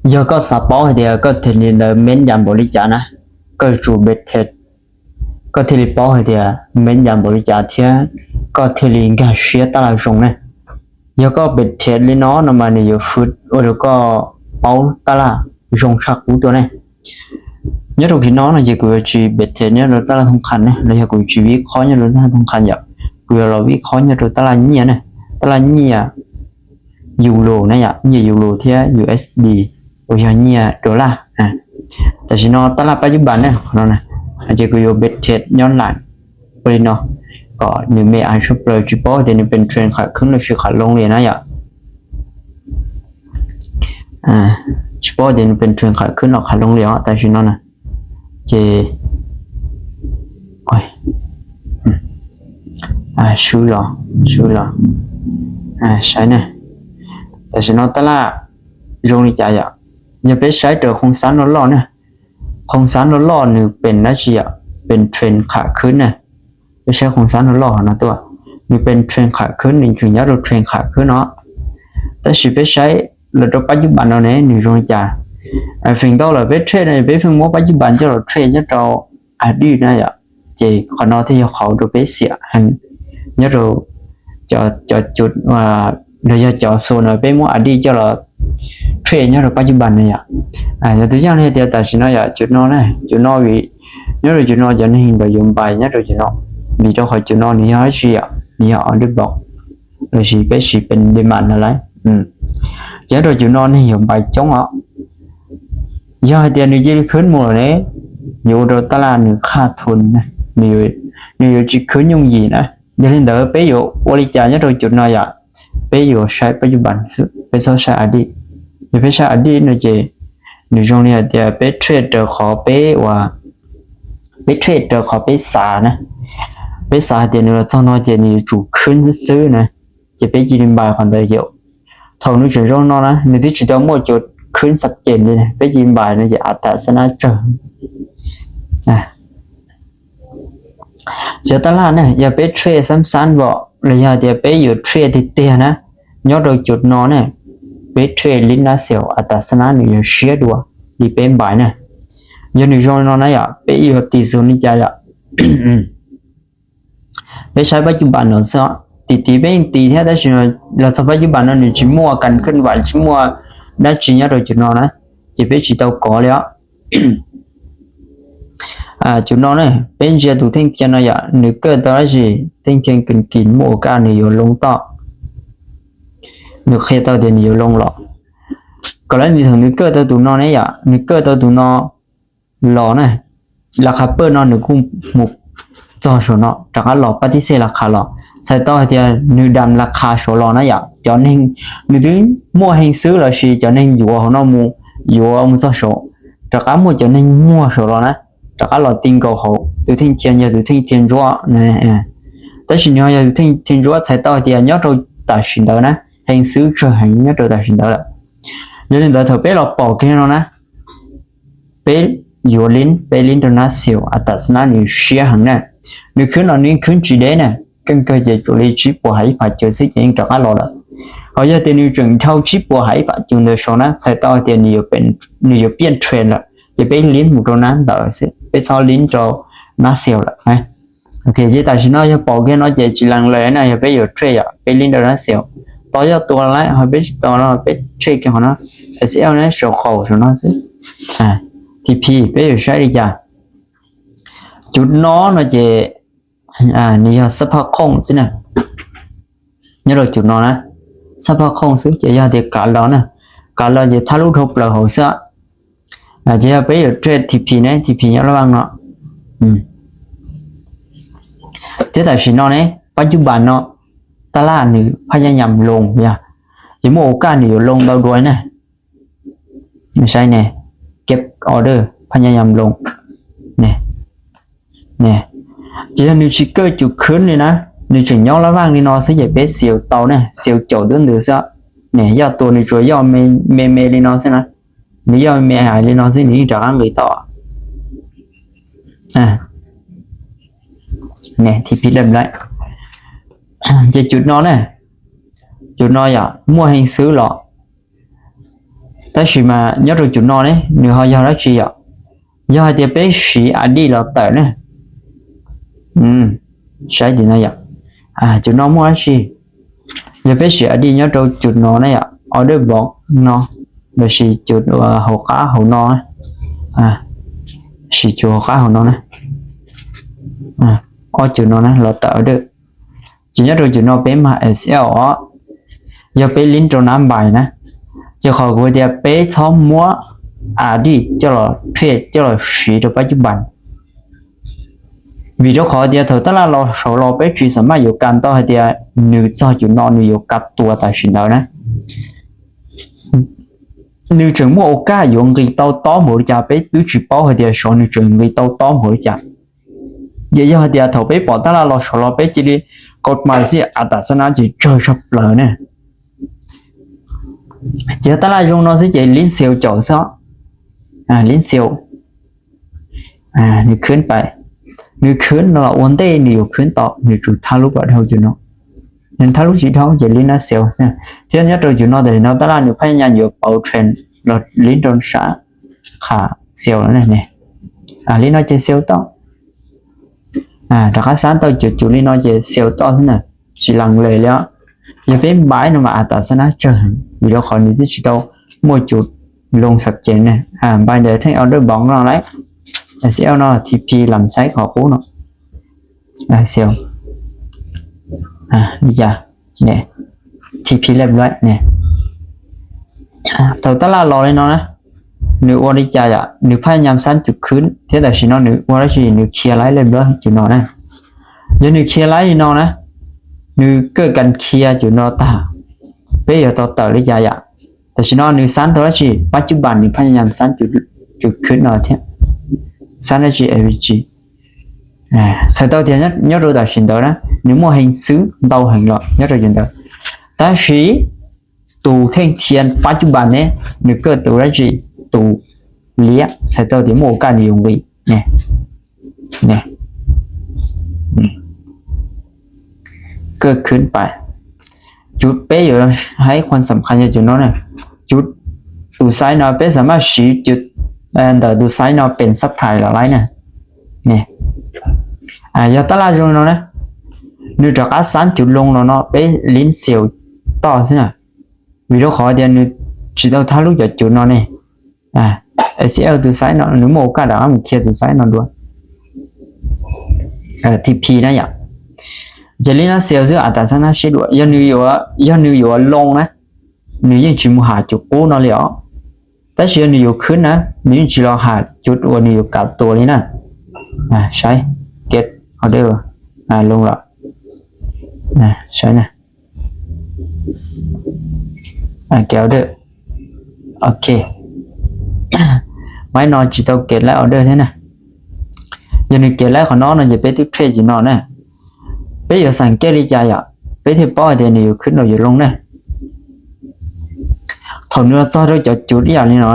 Yau kau sa pau hai dia kau theli le men yan boli ja na, kau chu bet thet, kau theli pau hai dia men yan boli ja thia, kau theli ga shia ta la zhong ne. Yau kau bet thet li no, no ma ni yo fut, o lo kau pau ta la zhong cha ku to ne. Nhớ trong khi nó là chỉ của chị bet thet nhớ trong ta la thông khăn ne, là yau của chị vi khó nhớ trong ta la thông khăn ya. Của yau lo vi khó nhớ trong ta la nhia ne. Ta la nhia euro ne ya, nhia euro thia U S D. Ôi ya nhia đô la. À. Tại vì nó ta la bao nhiêu bản ne, nó ne. À, chỉ của yau bet thet nhớ lại. ປະເດັນເນາະ ກໍໜຶ່ງເມ ອາຍຊຸບເລີຍ ຈິໂປ້ ແຕ່ໜຶ່ງເປັນເທຣນຂາຂຶ້ນ ຫຼື ຊິຂາລົງເລີຍນະ ຢາ ອາ ຈິໂປ້ ແຕ່ໜຶ່ງເປັນເທຣນຂາຂຶ້ນ ອອກຂາລົງເລີຍ ແຕ່ຊິເນາະນະ ເຈ ໂອ້ຍ ອາ ຊູຫຼໍ ຊູຫຼໍ ອາ ໃຊ່ນະ ແຕ່ຊິເນາະ ຕະຫຼາດ ລົງໃນໃຈ ຢ່າໄປໃຊ້ໂຕໂຄງສ້າງຫຼໍ່ໆນະ. ໂຄງສ້າງຫຼໍ່ໆ ໜຶ່ງເປັນນາຊິອະ ເປັນເທຣນຂາຂຶ້ນນະ ໄປໃຊ້ໂຄງສ້າງຫຼໍ່ໆນະຕົວະ ໜຶ່ງເປັນເທຣນຂາຂຶ້ນ ໜຶ່ງຖືຍາວໂຕເທຣນຂາຂຶ້ນເນາະ ແຕ່ຊິໄປໃຊ້ລະດັບປັດຈຸບັນເອົາແນ່ ໜຶ່ງຈົ່ງຈາ ອາ ເພິ່ງເຕົ້າລະໄປເທຣດ ໄປເພິ່ງໝົດປັດຈຸບັນ ເຈົ້າລະເທຣດຍາວໂຕອະດີດນະ ເຈ ຂະໜໍທີ່ເຂົາໂຕໄປເສຍຫັ້ນ ຍາໂຕ ຈອ ຈອຈຸດວ່າ ລະຍະຈອໂຊນເອົາໄປໝົດອະດີດ ເຈົ້າລະ ເທຣດຍາໂຕປັດຈຸບັນນີ້ອະ ອາ ຍົກຕົວຢ່າງໃຫ້ຕຽວຕາຊິນອຍອະ ຈຸດນອນນະ ຈຸດນອນວິ ຍາໂຕຈຸດນອນຈະນີ້ບໍ່ຍອມໄປ ຍາໂຕຈຸດນອນ ມີເຈົ້າຂອງຈຸດນອນນີ້ເຮົາຊິອະ ນີ້ເຮົາເອົາໄດ້ບອກ ໂດຍຊິເປັນ ຊິເປັນດີມານຫັ້ນແຫຼະ ອືມ ຍາໂຕຈຸດນອນນີ້ຍອມໄປຈົງເອົາ ຍາໃຫ້ຕຽວນີ້ຈະຂຶ້ນໝົດເດ້ ຢູ່ໂຕຕະຫຼາດນີ້ຂາດທຶນນະ ນີ້ ນີ້ຈະຂຶ້ນຍົງຢີນະ ດຽວນີ້ເດີ ໄປຢູ່ບໍລິຈາກຍາໂຕຈຸດນອນອະ ໄປຢູ່ໃຊ້ປັດຈຸບັນ ໄປເຊົາໃຊ້ອະດີດ ຢ່າໄປໃຊ້ອະດີດນະເຈ ໃນຊ່ວງນີ້ອາດຈະໄປເທຣດເດີ ຂໍໄປວ່າ ໄປເທຣດເດີ ຂໍໄປສານະ ໄປສາແຕ່ໜຶ່ງສອງໜ້ອຍເຈນີ້ຈູຂຶ້ນຊື່ໆນະ ຈະໄປຈີນບາຍຂອງເດີ ເຈົ້າ ເທົ່າໜຶ່ງຊົ່ວໂມງນອນນະ ໜຶ່ງທີ່ຈະຕ້ອງໝົດຈຸດຂຶ້ນຊັດເຈນເລີຍນະ ໄປຈີນບາຍນະ ຈະອາດຕະຊະນະເຈີ ອາ ເຈົ້າຕະຫຼາດນະ ຢ່າໄປເທຣດຊ້ຳຊັ້ນບໍ ລະຍະດຽວໄປຢູ່ເທຣດຕິດເຕຍນະ ຍອດໂຕຈຸດນອນນະ ໄປເທຣດລິ້ນນາເຊວ ອາຕາຊະນະໜຶ່ງເຊຍດວງ ດີເປັນບາຍນະ ຍາໜຶ່ງຊ່ວງນອນນະ ຢ່າໄປຢູ່ຕີສູນນິຈາຍ ໄປໃຊ້ປັດຈຸບັນເນາະ ຕິ ຕິໄປຕີແທ້ ແຕ່ຊິລະຈະປັດຈຸບັນເນາະ ນີ້ຊິມົວກັນເຄື່ອນໄຫວ ຊິມົວນະ ຊິຍາໂຕຈຸດນອນນະ ຈະໄປຊິເຕົາກໍແລ້ວ ອາ ຈຸດນອນເນາະ ເປັນເຈຍຕູເທັງທຽນເນາະ ຢ່າ ໜຶ່ງເກີດຕອນລະຊິເທັງທຽນກິນກິນ ໝູ່ການນີ້ຢູ່ລົງຕໍ່ ໜຶ່ງເຄເຕົາດຽວນີ້ຢູ່ລົງຫຼໍ່ ກໍລະນີເຖິງໜຶ່ງເກີດຕອນຕູນອນເນຍ ຢ່າ ໜຶ່ງເກີດຕອນຕູນອນຫຼໍ່ນະ ລາຄາເປີດເນາະ ໜຶ່ງກຸ້ມໝູ່ ຈອໂຊເນາະ ຕະກາຫຼໍ່ປະຕິເສດລາຄາຫຼໍ່ ໃສ່ຕໍ່ໃຫ້ເທື່ອ ໜຶ່ງດຳລາຄາໂຊຫຼໍ່ນະ ຢ່າ ຈອນເຮັງ ໜຶ່ງຖືໝົດເຮັງຊື້ລະຊິ ຈອນເຮັງຢູ່ເຮົາເນາະ ໝູ່ ຢູ່ໝູ່ຈອໂຊ ຕະກາໝົດຈອນເຮັງໝົດໂຊຫຼໍ່ນະ ຕະກາຫຼໍ່ຕິງກໍເຂົາ ຕູເທັງທຽນ ຢ່າຕູເທັງທຽນຈົວ ນະ ເອີ ແຕ່ຊິເນາະ ຢ່າຕູເທັງທຽນຈົວ ໃສ່ຕໍ່ໃຫ້ເທື່ອ ຍອດໂຕຕາຊິນເດີນະ ເຮັງຊື້ເຈີ ເຮັງຍອດໂຕຕາຊິນເດີລະ ຍາໜຶ່ງເດີ ເຖິງເປັນຫຼໍ່ເປົ່າເກເນາະນະ ເປັນຢູ່ລິ້ນ ເປັນລິ້ນໂຕນາເຊວ ອາຕາຊະນະນີ້ເຊຍຫັງນະ ໜຶ່ງຄືນເອົາໜຶ່ງຄືນຈີເດນະ ກັນເກີດຈາກຈຸລີຈີປົວໄຫພາເຈີຊິເຈັງຕະກາຫຼໍ່ລະ ເຮົາຢາກເຕນໜຶ່ງຈຶ່ງເທົ່າຈີປົວໄຫພາເຈີເດີໂຊນະ ໃສ່ຕໍ່ເຕນນີ້ຢູ່ເປັນ ນີ້ຢູ່ປ່ຽນເທຣນລະ ຈະໄປລິ້ນໝູ່ໂຕນາເດີຊິ ໄປຊອລິ້ນໂຕນາເຊວລະ ໂອເຄ ເຈຕາຊິເນາະ ຢ່າເປົ່າເກເນາະ ເຈຈີລັງເລີຍນະ ຢ່າໄປຢູ່ເທຣນ ໄປລິ້ນໂຕນາເຊວ ຕໍ່ຍອດຕົວລະ ເຮົາໄປຕໍ່ເນາະ ໄປເທຣດກັນເນາະ ເອສແອລນະ ໂຊເຂົ້າໂຊນອນຊິ ອາ ທີພີ ໄປຢູ່ໃຊ້ດີຈ້າ ຈຸດນອນເນາະເຈ ອາ ນີ້ຍອດສະພາບໂຄ້ງຊິນະ ຍອດຈຸດນອນນະ ສະພາບໂຄ້ງຊິ ຈະຍອດທີ່ການລອນນະ ການລອນຈະທະລຸທົບເລີຍເຮົາເສຍ ອາ ຈະໄປເທຣດທີພີນະ ທີພີຍອດລະວັງເນາະ ອືມ ເຈຕາຊິເນາະ ໃນປັດຈຸບັນເນາະ ຕະຫຼາດນີ້ພະຍາຍາມລົງ ຢ່າ ຈະມີໂອກາດຢູ່ລົງເບົາດ້ວຍນະ ໃຊ້ແນ່ ເກັບອໍເດີ ພະຍາຍາມລົງ ແນ່ ແນ່ ຈະໜຶ່ງຊິເກີດຈຸດຂຶ້ນນີ້ນະ ໜຶ່ງຊິຍອດລະວັງນີ້ເນາະ ຊິຢ່າໄປເຊວເຕົານະ ເຊວເຈົ້າເດີນເດີຊະ ແນ່ ຍອດຕົວນີ້ຈະຍອດແມ່ ແມ່ ແມ່ລີເນາະຊິນະ ນີ້ຍອດແມ່ຫາຍລີເນາະຊິນີ້ ຈະກາງເລີຍຕໍ່ ອາ ແນ່ ທີ່ຜິດເລີ່ມໄດ້ ຈະຈຸດນອນນະ ຈຸດນອນຢ່າ ມົວແຮງຊື້ຫຼໍ່但是嘛， nhớ trong chuột no đấy, nếu họ giao đó chi ạ? Giao hai tia pé xí ID lọ tờ nè. Ừ, sai thì nó vậy. À, chuột no mua chi? Giao pé xí ID nhớ trong chuột no nè ạ. Order box no. Rồi xí chuột, ờ, hộp cá hộp no nè. À, xí chuột hộp cá hộp no nè. À, o chuột no nè, lọ tờ order. Chỉ nhớ trong chuột no pé mà S L ó. Giờ pé link trong năm bài nè. Giờ khỏi của tia pé chó mua ID cho lọ thuê cho lọ xí trong bát chúc bàn. Vì đó khỏi tia thầu ta là lọ sổ lọ pé chỉ sớm mà อยู่ กัน tao hai tia nếu cho chuột no nếu อยู่ กับตัว tài xỉn đó nè. Nếu chừng mua ô ca อยู่ người tao tóm hổ cha pé tứ chỉ báo hai tia số nếu chừng người tao tóm hổ cha. Giờ do hai tia thầu pé bỏ ta là lọ sổ lọ pé chỉ đi cột mà xí à ta sana chỉ chơi sắp lờ nè. Giờ ta là dùng nó sẽ chỉ lính siêu chọn sao. À, lính siêu. À, nếu khuyến bài. Nếu khuyến nó là ổn định, nếu khuyến tọ, nếu chủ tha lúc vào đầu chuột no. Nên tha lúc chỉ đầu chỉ lính nó siêu. Thế nhớ trong chuột no thì nó ta là nếu phải nhắn อยู่ bảo trend là lính trong xã. Khả siêu nữa này nè. À, lính nó chỉ siêu to. À, đặc sắc sáng tao chuột chuột lính nó chỉ siêu to thế này. Chỉ lăng lệ lắm. Giờ pé bài nó mà à ta sana chơi. Vì đó khỏi nếu chỉ tao mua chuột lông sập chén nè. À, bài để thấy order bóng nó đấy. S L nó T P làm sai khó cũ nó. À, siêu. À, đi chà. Nè. T P เรียบร้อย nè. À, tao ta là lò lên nó nè. Nếu ua đi chà à, nếu phải nhắm sẵn chuột khuyến, thế là chỉ nó nếu ua đó chỉ nếu kia lái lên đó chuột nó nè. Giờ nếu kia lái thì nó nè. Nếu cơ cần kia chuột nó ta. Bây giờ tao tờ đi chà à. Tại chỉ nó nếu sẵn tao chỉ bắt chúc bàn nếu phải nhắm sẵn chuột, chuột khuyến nó thế. Sẵn đó chỉ A V G. À, sai tao thì nhớ, nhớ rồi ta xin tao nè. Nếu mua hình xứ, tao hình lọ, nhớ rồi chúng ta. Ta chỉ tụ thanh thiên ปัจจุบัน nè, nếu cơ tụ đó chỉ tụ liệt, sai tao thì mua cả nhiều vị nè. Nè. Ừ. ເກີດຂຶ້ນໄປ ຈຸດເປຢູ່ ໃຫ້ຄວາມສຳຄັນຢູ່ຈຸດນັ້ນນະ ຈຸດຕູໄຊນໍ ເປສາມາດຊີ້ຈຸດ ເອີ ຕູໄຊນໍ ເປັນຊັບພາຍລາວໄລນະ ນີ້ ອາ ຢາຕະລາດຢູ່ເນາະ ນະ ໜຶ່ງຈາກອາສານຈຸດລົງເນາະ ເນາະ ເປລິນເຊວຕໍ່ຊິນະ ວິດີໂອຂໍດຽວໜຶ່ງ ຊິຕ້ອງທະລຸຈາກຈຸດເນາະນີ້ ອາ ເອສແອລຕູໄຊນໍ ໜຶ່ງໂມກາດາມເຄຍຕູໄຊນໍດ້ວຍ ເອີ ທີພີນະຢາ ຈະລີນາເຊວ ອາຕາຊະນະຊິດ້ວຍ ຍານືຢູ່ ຍານືຢູ່ລົງນະ ໜຶ່ງຍັງຊິມາຫາຈຸດກູເນາະເລີຍ ແຕ່ຊິໜຶ່ງຢູ່ຂຶ້ນນະ ໜຶ່ງຊິລອງຫາຈຸດວ່າໜຶ່ງຢູ່ກັບຕົວນີ້ນະ ອາ ໃຊ້ເກັດອອເດີ ອາ ລົງລະ ອາ ໃຊ້ນະ ອາ ເກັດອອເດີ ໂອເຄ ໄວ້ນອນຈິຕອລເກັດແລ້ວອອເດີແທ້ນະ ຢາໜຶ່ງເກັດແລ້ວຂອງນອນນະ ຢ່າໄປຕິດເທຣດຢູ່ນອນນະ ເປັນຢູ່ສັງເກດໃຈອະ ເປັນທີ່ປ້ອຍແຕ່ນີ້ຢູ່ຂຶ້ນ ຢູ່ລົງນະ ຖ້າເນື້ອຈອດຈະຈຸດອີ່ຫຍັງນີ້ເນາະ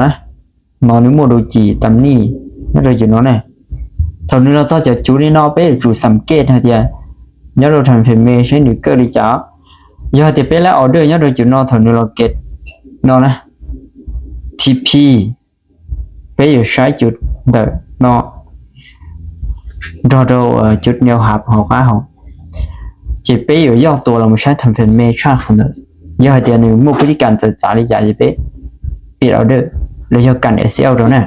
ນອນໃນໂໝດູຈີຕຳນີ້ ແລ້ວຢູ່ເນາະ ຖ້າເນື້ອຈອດຈະຈຸດນີ້ເນາະ ເປັນຈຸດສັງເກດໃຫ້ເດຍ ຍາໂດທັນເຟເມເຊັ່ນນີ້ເກີດຈາກ ຍາທີ່ເປັນແລ້ວອອເດີ ຍາໂດຈຸດເນາະ ຖ້າເນື້ອເກັດເນາະນະ ທີພີ ເປັນຢູ່ໃຊ້ຈຸດເດີເນາະ ດອໂດ ເອີ ຈຸດແນວຮັບຂອງເຮົາ ຈະເປັນຢູ່ຍອດຕົວລະມາໃຊ້ທັນເຟເມເຊັ່ນນັ້ນ ຍາໃຫ້ເດຍໜຶ່ງໝູ່ພຶດຕິການຈະຈາລິຈາຈະເປັນປິດອອເດີ ແລ້ວຍາກັນເອສແອລໂດນະ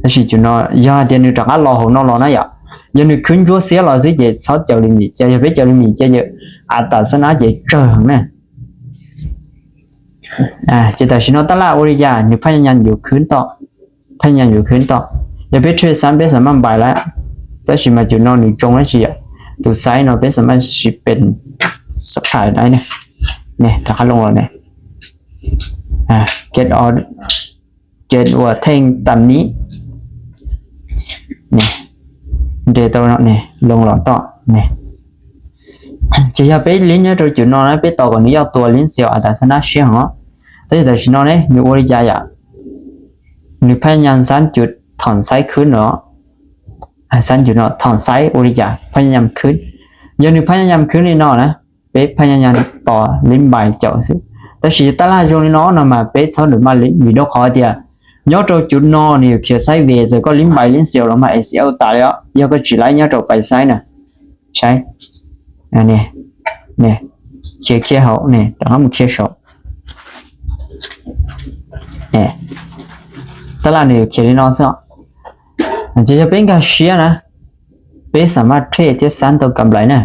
ແລ້ວຊິຈຸດເນາະ ຍາເດຍໜຶ່ງຕະການລໍຂອງນອກລໍນະຢາ ຍາໜຶ່ງຂຶ້ນຢູ່ເສຍລະຊິເຈຊອດເຈົ້າລິມິດ ຈະຢ່າໄປເຈົ້າລິມິດ ຈະເຍອະ ອາຕາຊະນະເຈເຈີນະ ອາ ເຈຕາຊິນອຕະລາໂອລິຍາ ໜຶ່ງພະຍາຍາມຢູ່ຄືນຕໍ່ ພະຍາຍາມຢູ່ຄືນຕໍ່ ຢ່າໄປເທຣດຊ້ຳ ໄປສາມານບາຍລະ ແຕ່ຊິມາຈຸດນອນໜຶ່ງຈົງລະຊິ ຕູໄຊນໍ ເປັນສາມາດຊິເປັນຊັບພາຍໄດ້ນະ ນີ້ ຖ້າຄັນລົງແລ້ວນີ້ ອາ ເກັດອອ ເຈັດຫົວແທ່ງຕາມນີ້ ນີ້ ເດໂຕເນາະ ນີ້ ລົງຫຼອດຕໍ່ ນີ້ ຈະຢ່າໄປຫຼິ້ນຢູ່ໂຕຈຸດເນາະ ໄປຕໍ່ກັນຢູ່ຕົວຫຼິ້ນເຊວອາຕາຊະນະເຊວເນາະ ແຕ່ແຕ່ຊິເນາະ ນີ້ ມີໂອລິຈາຍາ ໜຶ່ງພະຍາຍາມສາມຈຸດ ຖອນໄຊຂຶ້ນເນາະ ອາ ສາມຈຸດເນາະ ຖອນໄຊໂອລິຈາຍາ ພະຍາຍາມຂຶ້ນ ຢ່າໜຶ່ງພະຍາຍາມຂຶ້ນນີ້ເນາະນະ ເປັນພະຍາຍາມຕໍ່ຫຼິ້ນບາຍເຈົ້າຊື່ ແຕ່ Tab sis tag laj zoo li no no mas peb txhob nws maj li, vim rau qhov tias nyob rau cov no nws yuav khiav sideways, txawm koj lim buy lim sell los mas A C L tas li os, yog koj tsis laib nyob rau pais sideways na. Saib, ne, ne, khiav khiav hauv ne, rov qab mus khiav saum ne. Tag laj nws khiav li no xwb. Ces yog peb nkag siab na, peb xam maj trade thiab xab tau kam nplais na.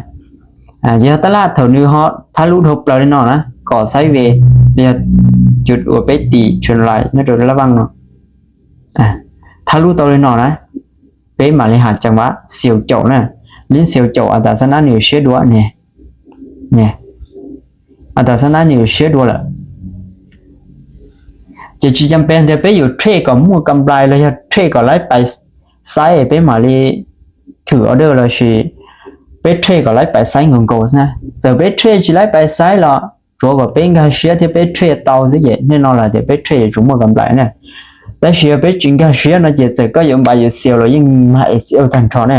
Ces yog tag laj thaum nws ho thab lub dhau plaws li no na, kom sideways, yog cov uas peb tim trend line nyob rau lab vaj no, thab lub tau li no na, peb mam li has cam vam sell caum na. Lim sell caum a tas xab nab nws yuav siab dua ne, a tas xab nab nws yuav siab dua lawm. Ces tsis cam peb tias peb yuav trade kom muaj kam nplais los yog trade kom laib pais sideways peb mam li thwm order lossis peb trade kom laib pais sideways nkaus nkaus na. Txawm peb trade tsis laib pais sideways los tsuav kom peb nkag siab thiab peb trade tau xwb ces nej no lawm tias peb trade yuav tsum muaj kam nplais na. Tab sis yog peb tsis nkag siab no ces txawm koj yuav buy yuav sell los yeej mag A C L tag nrho na.